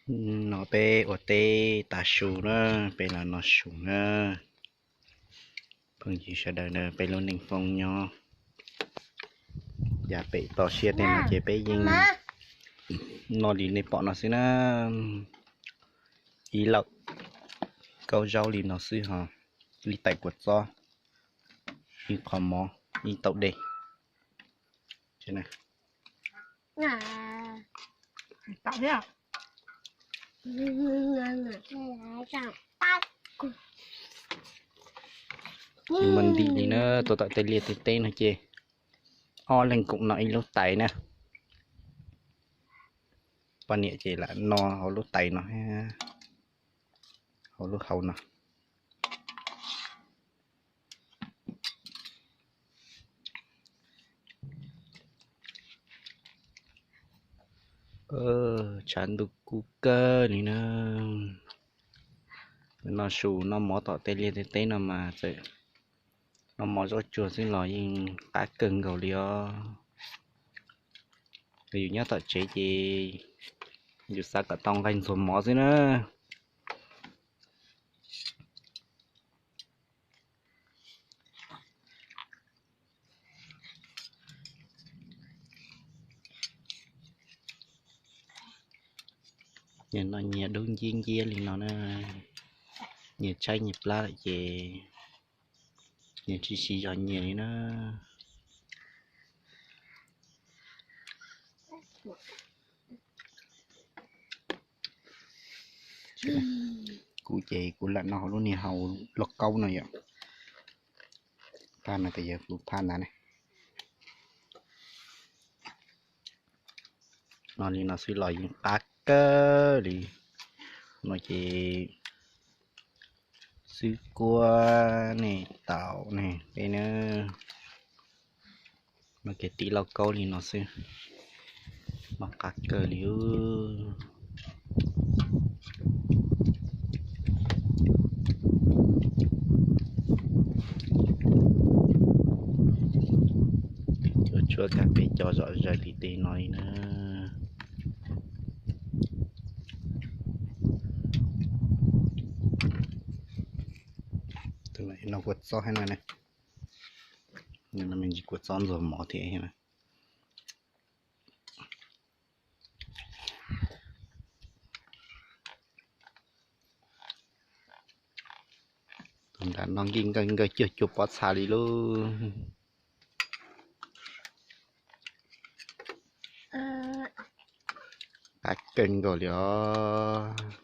No peb ua teb tav su na, peb los no su na. Phooj ywg sawv daws na, peb lub neej foob nyob yav pem toj siab tej no ces peb yeej noj li nej pom no xwb na. Ib lauj kaub zaub li no xwb ho, ib tais kua txob, ib qho mov, ib tauv dej. Muaj ntim li na, tuaj tom tej liaj tej teb no ces ob leeg koom noj ib lub tais na. Poj niam ces lam noj hauv lub tais no, hauv lub hau no. Tshav ntuj kub kawg li na. Noj su noj mov tom tej liaj tej teb no mas txawm noj mov zaub tsuag xwb los yeej qab kawg nkaus li os. Yus nyob tom tsev ces yus xav kom tau nqaij ntxuag mov xwb na. Nyias noj nyias dub nciab nciab li no na, nyias tshaib nyias plab lawm ces nyias tsis siv zog nyias li na. Kuv ces kuv lam noj hauv lub niag hau lauj kaub no yom. Phaj no ces yog kuv phaj ntag ne. Noj li no xwb los yeej qab kawg li. No ces xwb kuab ne, taum ne, peb na. No ces tib lauj kaub li no xwb, noj qab kawg li. Cov tshuab kab peb cov zom zaws li tej no li na. Noj kua txob thiab na, me ntsis kua txob ntxuag mov thiab na. Tus nram no nkij nkawg nkawg cuag cua pob txha li lauj. Qab kawg nkaus li os.